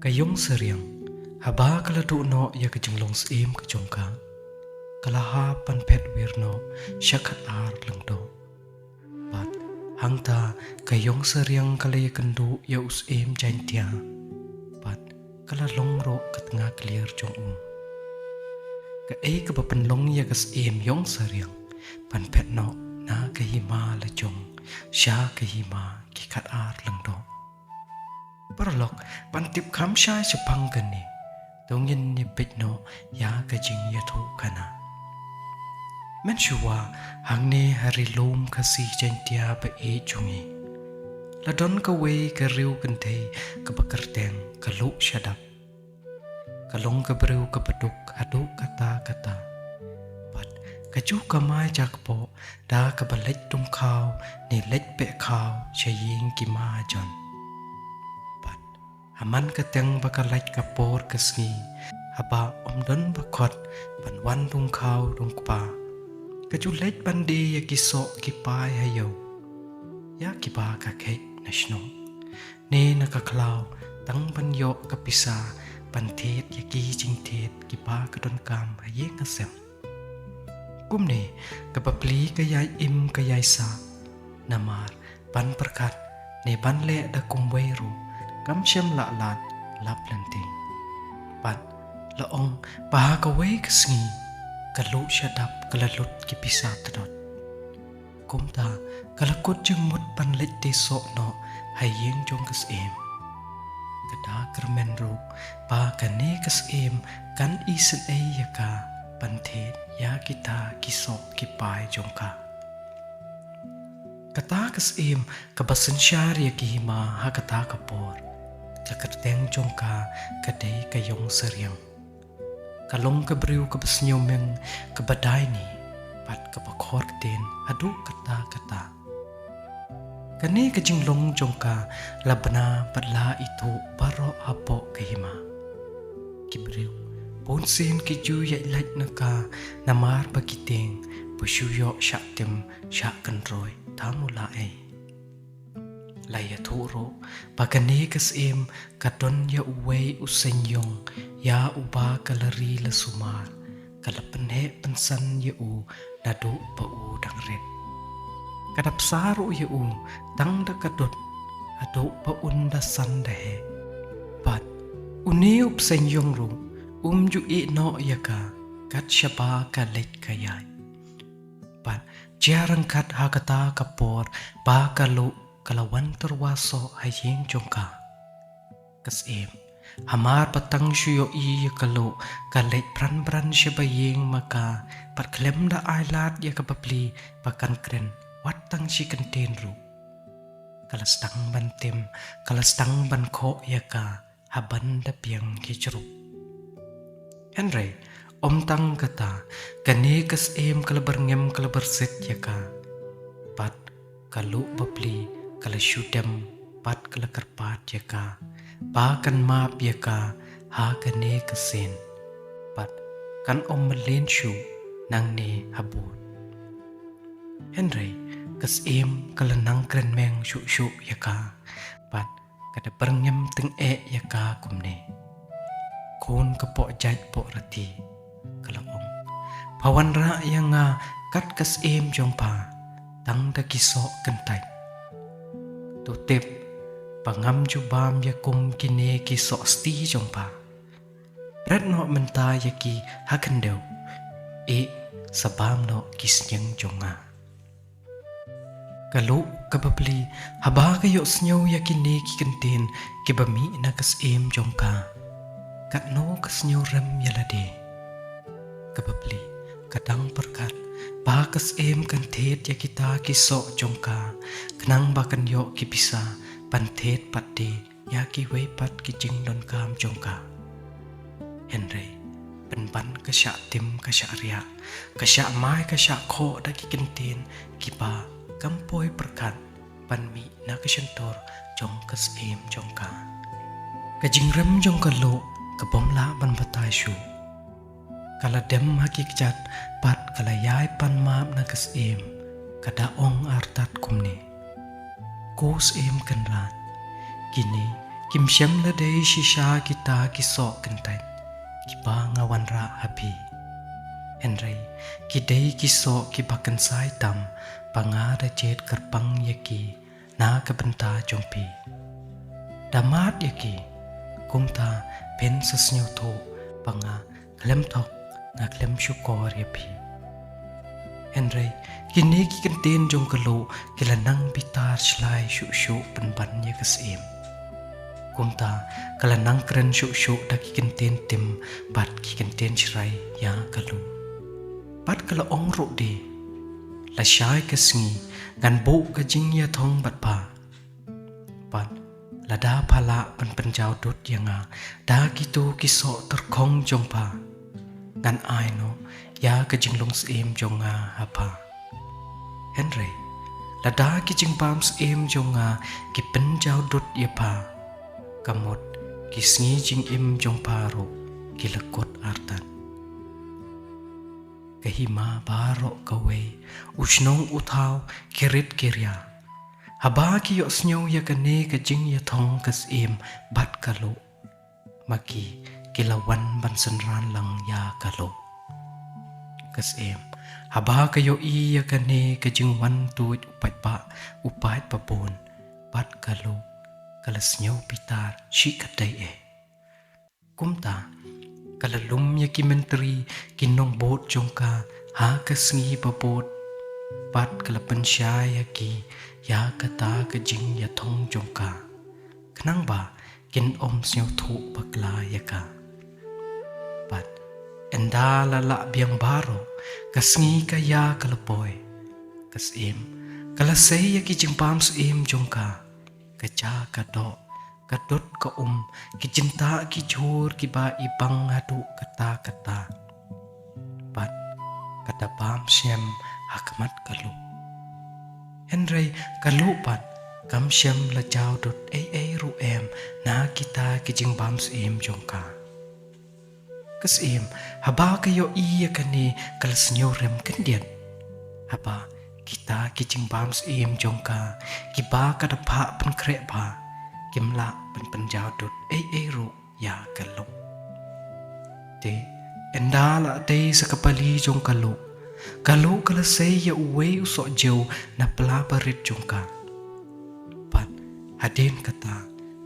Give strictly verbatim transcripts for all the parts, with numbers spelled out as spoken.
Ka Ïong Seriang, haba ka la duh noh ïa ka jinglong syiem ka jong ka, ka la hap ban phet wir noh sha Khatar Lyngdoh. Bad hangta ka Ïong Seriang ka la ïakynduh ïa u syiem Jaintia, bad ka la long ruh ka tnga kliar jong u. Kaei kaba pynlong ïa ka syiem Ïong Seriang ban phet noh na ka hima la jong sha ka hima ki Khatar Lyngdoh? Paralok, ban tip kham shai shaphang kane, to ngin ïa peit noh ïa ka jingïathuhkhana. Mynshuwa, hangne ha ri lum Khasi Jaintia ba ïeit jong ngi, la don kawei ka riew kynthei kaba kyrteng ka Luh Shadap. Ka long ka briew kaba duk haduh katta katta. Bad ka ju kamai jakpoh da kaba leit dungkhaw ne leit pehkhaw sha ïing ki mahajon. Bad ha man ka teng ba ka lait ka por ka sngi, haba ym don ba khot ban wan dungkhaw dungkpa, ka ju leit ban die ïa ki soh ki pai ha ïew, ïa kiba ka kheit na shnong ne na ka khlaw, tang ban ïoh ka pisa ban thied ïa ki jingthied kiba ka donkam ha ïing ha sem. Kumne, ka bapli ka ïai im ka ïai sah, namar ban pyrkhat ne ban leh da kumwei ruh kam shym lah lad lap lynti. Bad la ong ba ha kawei ka sngi ka Luh Shadap ka la lut ki pisa tdot. Kumta ka la kut jingmut ban leit die soh noh ha ïing jong ka syiem. Ka da kyrmen ruh ba kane ka syiem kan isynei ïa ka ban thied ïa kita ki soh ki pai jong ka. Kata ka syiem kaba synshar ïa ki hima ha kata ka por, ka kyrteng jong ka ka dei ka Ïong Seriang. Ka long ka briew kaba sngewmeng, kaba daini, bad kaba khor ktien haduh katta katta. Kane ka jinglong jong ka la bna bad la ithuh baroh hapoh ka hima. Ki briew bunsien ki ju ïaid lait na ka namar ba ki tieng ba shu ïoh shah tim shah kynroi tam u la ei. La ïathuh ruh ba kane ka syiem ka don ïa uwei u seng ïong, ïa uba ka la ri la sumar, ka la pynheh pynsan ïa u naduh ba u dang rit. Ka da bsa ruh ïa u tang da ka dud haduh ba un da san da heh. Bad une u bseng ïong ruh um ju ïeh noh ïa ka kat shaba ka leit ka ïaid. Bad jia ryngkat ha kata ka por ba ka Luh ka la wan tyrwa soh ha ïing jong ka. Ka syiem, hamar ba tang shu ïohi ïa ka Luh ka leit bran bran sha ba ïing ma ka, bad khlem da ai lad ïa ka bapli ba kan kren wat tang shi kyntien ruh. Ka la sdang ban tim, ka la sdang ban khoh ïa ka ha ban da biang ki jrup. Hynrei ym tang kata, kane ka syiem ka la byrngem ka la byrsit ïa ka. Bad ka Luh bapli ka la shu dem bad ka la kyrpad ïa ka ba kan map ïa ka ha kane ka sien, bad kan ym mlien shuh nangne ha bud. Hynrei ka syiem ka la nang kren meng shuh shuh ïa ka, bad ka da byrngem tyngeh ïa ka kumne: Khun ka poh jait poh rati, ka la ong, pha wanrah ïa nga kat ka syiem jong pha tang da ki soh kyntait. To tip ba ngam ju bam ïa kum kine ki soh sti jong pha. Bret noh mynta ïa ki ha khyndew, ïeh sa bam noh ki sniang jong nga. Ka Luh ka bapli haba ka ïohsngew ïa kine ki kyntien kiba mih na ka syiem jong ka, katno ka sngewrem ïa lade. Ka bapli ka dang pyrkhat ba ka syiem kan thied ïa kita ki soh jong ka khnang ba kan ïoh ki pisa ban thied pat de ïa kiwei pat ki jingdonkam jong ka. Hynrei pynban ka shah tim ka shah riah, ka shah mai ka shah khoh da ki kyntien kiba kam poi pyrkhat ban mih na ka shyntur jong ka syiem jong ka. Ka jingrem jong ka Luh ka bym lah ban batai shuh. Ka la dem ha ki kjat bad ka la ïai pan map na ka syiem, ka da ong artat kumne: Ko syiem kynrad, kine Kim shym la dei shisha kita ki soh kyntait kiba nga wanrah ha phi. Hynrei ki dei ki soh kiba kynsai tam ba nga da jied kyrpang ïa ki na ka bynta jong phi. Da mad ïa ki, kumta phin sa sngewthuh ba nga khlem thok, nga khlem shukor ïa phi. Hynrei kine ki kyntien jong ka Luh ki la nang bitar shlai shuh shuh pynban ïa ka Syiem. Kumta ka la nang kren shuh shuh da ki kyntien tim bad ki kyntien shrei ïa ka Luh. Bad ka la ong ruh de, lashai ka sngi ngan buh ka jingïathong bad pha. Bad lada pha lah ban pynjaw dud ïa nga da kito ki soh tyrkhong jong pha, ngan ai noh ïa ka jinglong syiem jong nga ha pha. Hynrei lada ki jingbam syiem jong nga ki pynjaw dud ïa pha, ka mut ki sngi jingim jong pha ruh ki la kut artat. Ka hima baroh kawei, u shnong u thaw, ki rit ki ria, haba ki ïohsngew ïa kane ka jingïathong ka Syiem bad ka Luh, ma ki ki la wan ban synran lang ïa ka Luh. Ka Syiem haba ka ïohi ïa kane ka jingwan tuid u paidbah u paid babun bad ka Luh, ka la sngew bitar shi katdei eh. Kumta ka la lum ïa ki myntri ki nongbud jong ka ha ka sngi babud, bad ka la pynshai ïa ki ïa kata ka jingïathong jong ka, khnang ba kin ym sngewthuh bakla ïa ka. Bad ynda la lah biang baroh, ka sngi ka ïa ka la poi. Ka Syiem ka la sei ïa ki jingbam syiem jong ka, ka ja ka doh, ka dud ka um, ki jyntah ki jhur kiba ibang haduh katta katta. Bad ka da bam snem ha khmat ka Luh. Hynrei ka Luh pat kam shym la jaw dud ei ei ruh em na kita ki jingbam syiem jong ka. Ka Syiem haba ka ïohi ïa kane ka la sngewrem khyndiat, haba kita ki jingbam syiem jong ka kiba ka da phah pynkhreh bha kim lah ban pynjaw dud ei ei ruh ïa ka Luh. Te ynda la dei sa ka pali jong ka Luh, ka Luh ka la sei ïa uwei u sohjew na pla barit jong ka. Bad hadien kata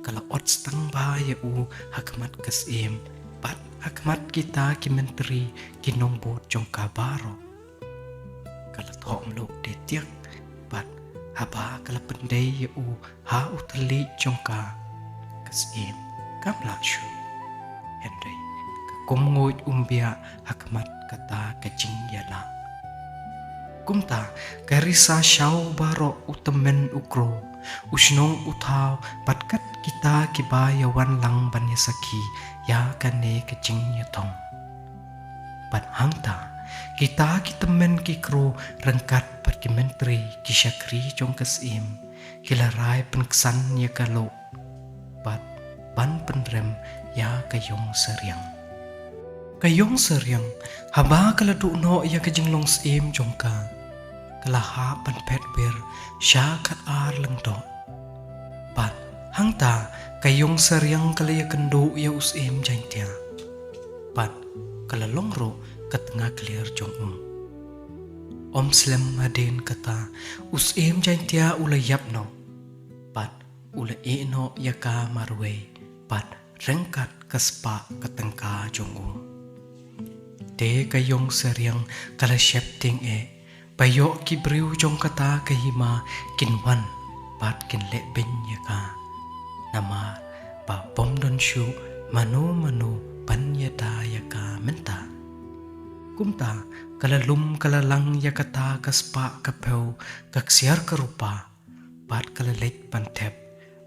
ka la ot stang bha ïa u ha khmat ka Syiem bad ha khmat kita ki myntri ki nongbud jong ka baroh. Ka la thoh mluh de tiak, bad haba ka la pyndei ïa u ha u thylliej jong ka, ka Syiem kam lah shuh. Hynrei ka kum nguid um biah ha khmat kata ka jingïalah. Kumta ka risa shaw baroh, u tymmen u kro, u shnong u thaw, bad kat kita kiba ïa wan lang ban ïa sakhi ïa kane ka jingïathong. Bad hangta kita ki tymmen ki kro ryngkat bad ki myntri ki shakri jong ka Syiem ki la rai pynksan ïa ka Luh bad ban pynrem ïa ka Ïongsariang. Ka Ïongsariang haba ka la duh noh ïa ka jinglong syiem jong ka, ka la hap ban phet wir sha khatar lyngdoh. Bad hangta ka Ïongsariang ka la ïakynduh ïa u Syiem Jaiñtia. Bad ka la long ruh ka tnga kliar jong u. Ym slem hadien kata, u Syiem Jaiñtia u la ïap noh. Bad u la ïeh noh ïa ka marwei bad ryngkat ka spah ka tyngka jong u. Te ka Ïongsariang ka la sheptieng eh ba ïoh ki briew jong kata ka hima kin wan bad kin leh beiñ ïa ka. Namar ba bym don shuh mano mano ban ïada ïa ka mynta. Kumta ka la lum ka la lang ïa kata ka spah ka phew ka ksiar ka rupa, bad ka la leit ban thep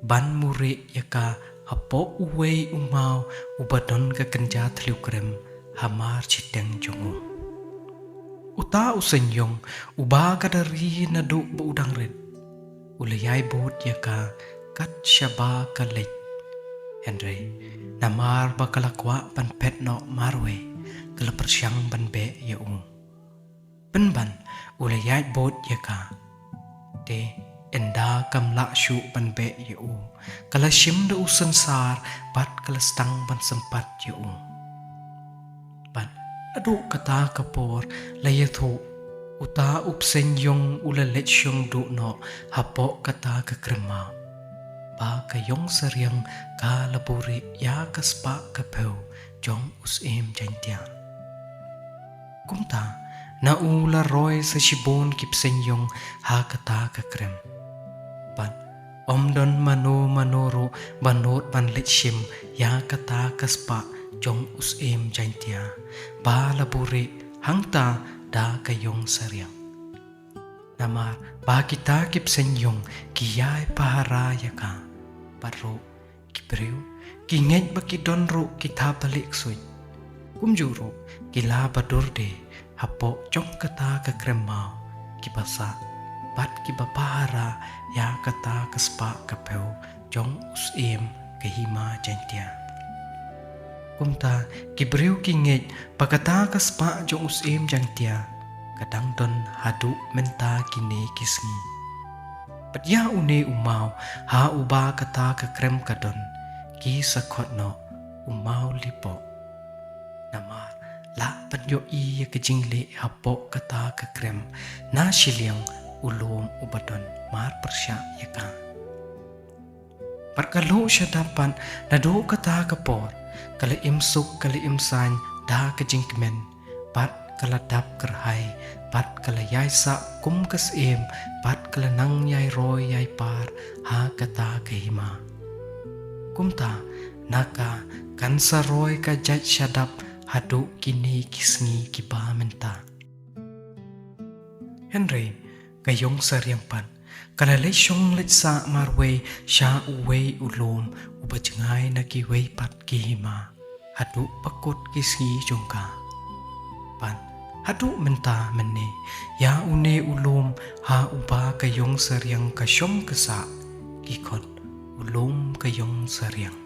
ban murieh ïa ka hapoh uwei u maw uba don ka kynja thliew krem hamar shiteng jong u. Uta u Seiñiong uba ka da ri naduh ba u dang rit, u la ïai bud ïa ka kat shaba ka leit. Hynrei namar ba ka la kwah ban phet noh marwei, ka la pyrshang ban beh ïa u. Pynban u la ïaid bud ïa ka. Te Ynda kam lah shuh ban beh ïa u, ka la shim da u synsar bad ka la sdang ban sympat ïa u. Bad naduh kata ka por la ïathuh, uta u bseiñ ïong u la leit shong duh noh hapoh kata ka krem maw, ba ka ïong sariang ka la buhrieh ïa ka spah ka phew jong u Syiem Jaiñtia. Kumta na u la roi sa shibun ki bseiñ ïong ha kata ka krem. Bad ym don mano mano ruh ba nud ban leit shim ïa kata ka spah jong u Syiem Jaiñtia ba la buhrieh hangta da ka ïong sariang. Namar ba kita ki bseiñ ïong ki ïai pahara ïa ka. Bad ruh ki briew ki ngeit ba ki don ruh ki thapbalieh ksuid. Kumjuh ruh ki la ba dur de hapoh jong kata ka krem maw, ki ba sah bad ki ba pahara ïa kata ka spah ka phew jong u Syiem ka Hima Jaiñtia. Kumta ki briew ki ngeit ba kata ka spah jong u Syiem Jaiñtia ka dang don haduh mynta kine ki sngi. Bad ïa une u maw ha uba kata ka krem ka don, ki sa khot noh u maw Lipoh. Namar lah ban ïohi ïa ka jingleh hapoh kata ka krem na shiliang u lum uba don marpyrshah ïa ka. Bad ka luh shadap pat naduh kata ka por, ka la im suk ka la im saiñ da ka jingkmen, bad ka la dap kyrhai, bad ka la ïai sah kum ka syiem, bad ka la nang ïai roi ïai par ha kata ka hima. Kumta na ka kan sa roi ka jait shadap haduh kine ki sngi kiba mynta. Hynrei ka ïong sariang pat ka la leit shong leit sah marwei sha uwei u lum uba jngai na kiwei pat ki hima haduh ba kut ki sngi jong ka. Bad haduh mynta mynne ïa une u lum ha uba ka ïong sariang ka shong ka sah ki khot u lum ka ïong sariang.